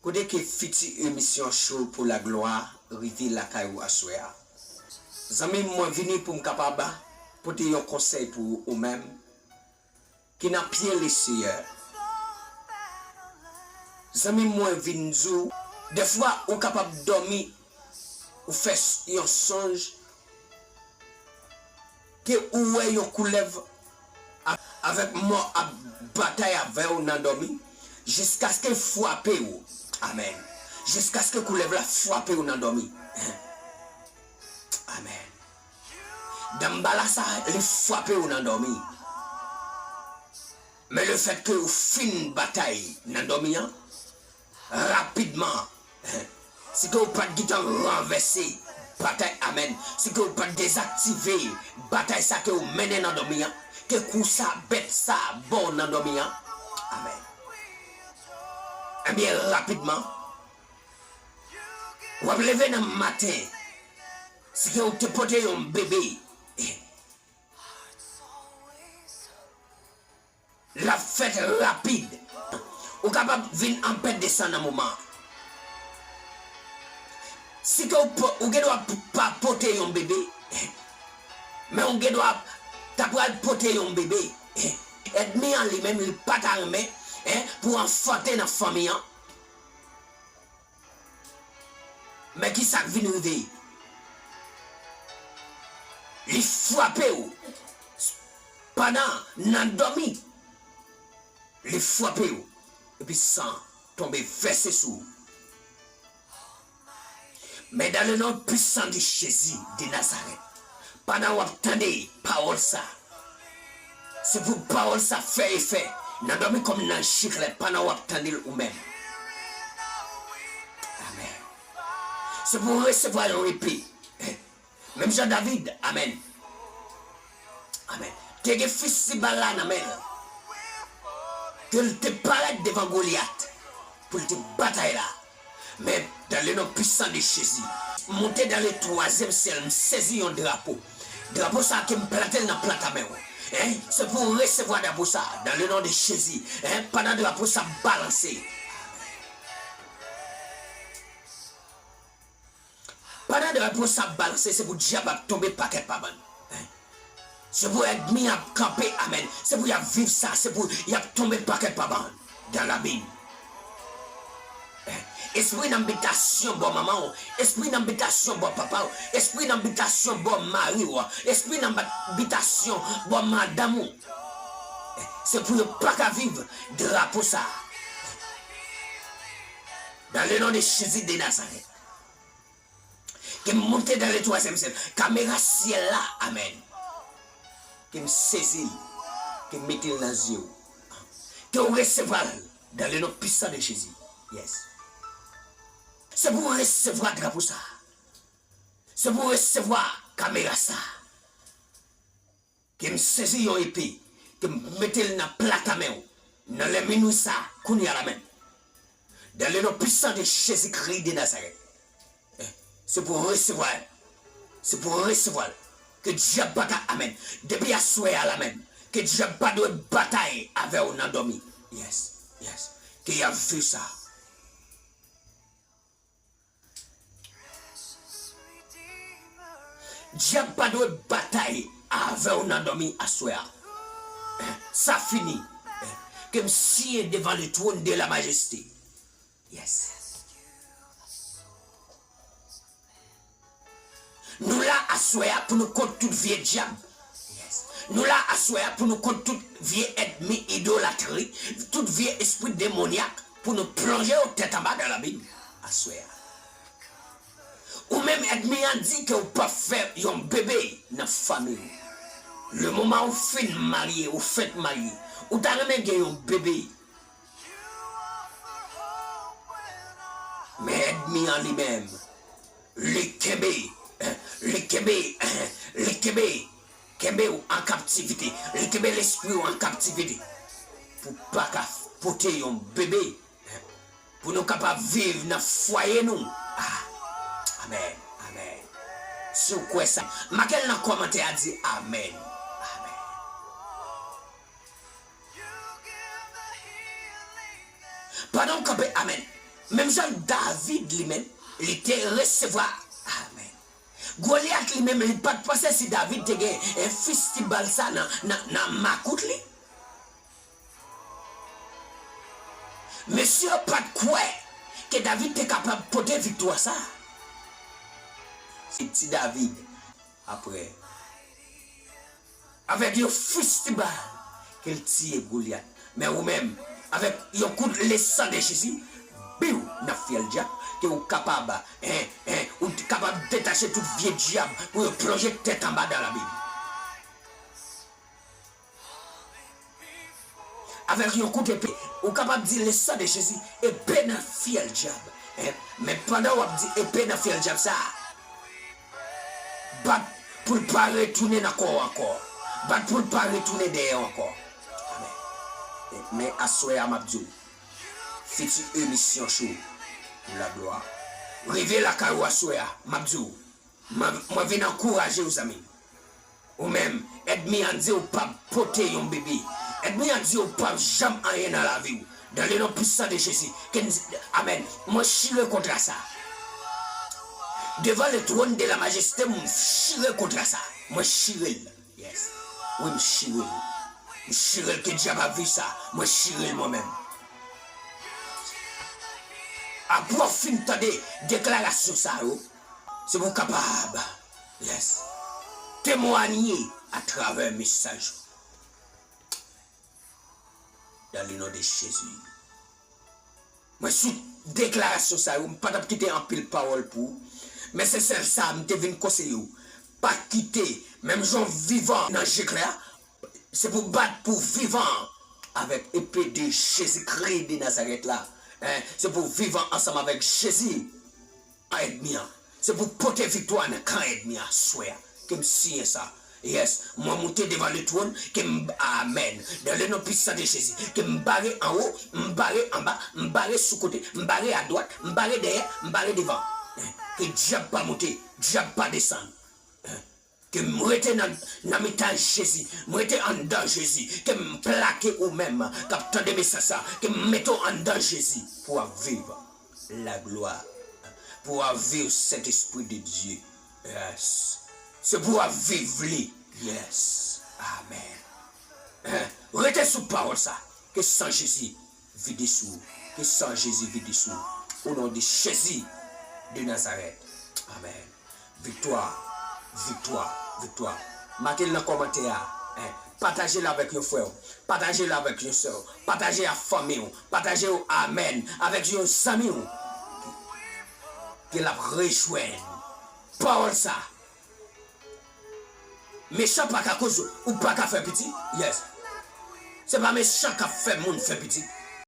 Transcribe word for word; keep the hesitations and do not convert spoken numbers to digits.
Kote ke fiti emisyon Show pour la Gloire rive lakay ou aswè a? Zanmi m, mwen vini pou m kapab pote yon konsèy pou ou menm ki nan pye Leseyè. Zanmi m, mwen vin di w, dèfwa ou kapab dòmi, ou fè s- yon sonj, ke ou wè yon koulèv a- avèk mò ap batay avè w nan dòmi, jiskaske l frape w. Amèn. Jiskaske koulèv la frape w nan dòmi. Amèn. Danmbala sa, li frape w nan dòmi. Men lefètke ou fin batay nan dòmi an, rapidman, si ke ou pa t gentan ranvèse batay, amèn, si ke ou pa t dezaktive batay sa ke ou mennen nan dòmi an, ke kou sa, bèt sa ba w nan dòmi an, amèn. Ebyen, rapidman, w ap leve nan maten, si ke ou te pote yon bebe, l ap fèt rapid. Ou kapab vin an pèt de san nan moman an. Si ke ou, po- ou gen dwa p- pa pote yon bebe, men ou gen dwa ta pral pote yon bebe. Ènmi an li menm, li pa ta renmen, en, pou anfante nan fanmi an. Men ki sa k vin rive? Li frape w pandan nan dòmi. Li frape w, epi san tonbe vèse sou ou. Men dans le nom puissant de Jésus de Nazareth, pandan w ap tande pawòl sa, se pou pawòl sa fè efè nan dòmi kòm nan chiklèt pandan w ap tande l ou menm. Amèn. Se pou w resevwa yon epe. Menm jan David, amèn. Amèn. Te gen fisi bal la nan men l. Ke l te parèt devan Golyat pou l te batay la. Men, dans le nom puissant de Jésus, monte dans le troisième ciel, m sezi yon drapo. Drapo sa ke m plante l nan plat a men w. Hein? Se pou w resevwa drapo sa, dans le nom de Jésus. Hein? Pandan drapo sa ap balanse. Pandan drapo sa ap balanse, se pou dyab ap tonbe pakèt pa bann. Se pou ènmi ap kanpe, amèn. Se pou y ap viv sa, se pou y ap tonbe pakèt pa bann. Dans l'abîme. Espri nan bitasyon bò manman w, espri nan bitasyon bò papa w, espri nan bitasyon bò mari w, espri nan bat- bitasyon bò madanm ou. Se pou yo pa ka viv drapo sa. Dans le nom de Jésus de Nazareth. Ke m monte dans le troisième ciel. Kamera syèl la, amèn. Ke m sezi l, ke m mete l nan zye w. Ke w resevwa l dans le nom puissant de Jésus. Yes. Se pou w resevwa drapo sa. Se pou w resevwa kamera sa. Ke m sezi yon epe, ke m mete l nan plat a men w, nan lè minwi sa, kounye a la menm. Dans le nom puissant de Jésus-Christ de Nazareth. Eh, se pou w resevwa l. Se pou w resevwa l. Ke dyab pa ka, amèn. Depi aswè a la menm. Ke dyab pa dwe batay avè w nan dòmi. Yes, yes. Ke y ap viv sa. Dyab pa dwe batay avè w nan dòmi aswè a. Sa fini. Ke m siyen devan le trône de la majesté. Yes. Nou la aswè a pou nou kont tout vye dyab. Yes. Nou la aswè a pou nou kont tout vye ènmi idolatri, tout vye espri demonyak, pou nou plonje yo tèt anba dans l'abîme aswè a. Ou menm ènmi an di ke w p ap fè yon bebe nan fanmi w. Le moman ou fin marye, ou fenk marye, ou ta renmen gen yon bebe. Men ènmi an li menm, li kenbe, li kenbe, li kenbe, kenbe w an kaptivite. Li kenbe lespri w an kaptivite. Pou pa ka pote yon bebe. Pou nou kapab viv nan fwaye nou. Ah, amèn, amèn. Si w kwè sa, make l nan kòmantè a, di amèn. Amèn. Pandan w kanpe, amèn. Menm jan David li menm, li te resevwa. Amèn. Golyat li menm, li pa t panse si David te gen, eh, fistibal sa nan, nan, nan makout li. Mesye yo pa t kwè ke David te kapab pote viktwa sa. Se ti David, apre, avèk yon fistibal ke l tiye Golyat. Men ou menm, avèk yon kout le san de Jezi, biw, nan fyèl dyab, ke ou kapab, en, en, ou t-, kapab detache tout vye dyab pou yo plonje tèt anba dan labim. Avèk yon kout epe, ou kapab di le san de Jezi, epe nan fyèl dyab. En, men pandan w ap di epe nan fyèl dyab sa, bat pou l pa retounen nan kò w ankò. Bat pou l pa retounen dèyè w ankò. Amèn. Men aswè a, m ap di w, fiti emisyon Cho pou laglwa. Rive lakay ou aswè a, m ap di w, mwen, mwen vin ankouraje w, zanmi m. Ou menm, ènmi an di w p ap pote yon bebe. Ènmi an di w p ap janm anyen nan lavi w. Dans le nom puissant de Jésus. Ke n-, amèn. Mwen chire kontra sa. Devant le trône de la majesté, mwen chire kontra sa. Mwen chire l. Yes. Wi, m chire l. M chire l ke dyab ap viv sa. Mwen chire l mwen menm. Apre w fin tande deklarasyon sa yo, se pou w kapab, yes, temwanye atravè mesaj ou. Dans le nom de Jésus. Mwen sou deklarasyon sa yo, m pa t ap kite anpil pawòl pou ou, men se sèl sa m te vin konseye w. Pa kite, menm jan w vivan nan je klè a, se pou bat pou vivan avèk epe de Jezikri de Nazarèt la. En, se pou vivan ansanm avèk Jezi. Kan ènmi an. Se pou pote viktwa nan kan ènmi an aswè a. Ke m siyen sa. Yes, mwen moute devan le twòn, ke m, amèn. Dans le nom puissant de Jésus, ke m bare anwo, m bare anba, m bare sou kote, m bare adwat, m bare dèyè, m bare devan. Ke dyab pa moute, dyab pa desann. Ke m rete nan, nan mitan Jezi. M rete anndan Jezi. Ke m plake ou menm k ap tande mesaj sa. Ke m mete w anndan Jezi pou w ap viv laglwa. Pou w ap viv Sentespri de Dye. Yes. Se pou w ap viv li. Yes. Amèn. Hein? Rete sou pawòl sa. Ke san Jezi vide sou ou. Ke san Jezi vide sou ou. O non de Jezi de Nazarèt. Amèn. Viktwa, viktwa, viktwa. Make l nan kòmantè a. Hein? Pataje l avèk yon frè w. Pataje l avèk yon sè w. Pataje ak fanmi w. Pataje w, amèn, avèk yon zanmi w. Ke l ap rejwenn pawòl sa. Mechan pa ka koz ou pa ka fè pitit. Yes. Se pa mechan k ap fè moun fè pitit.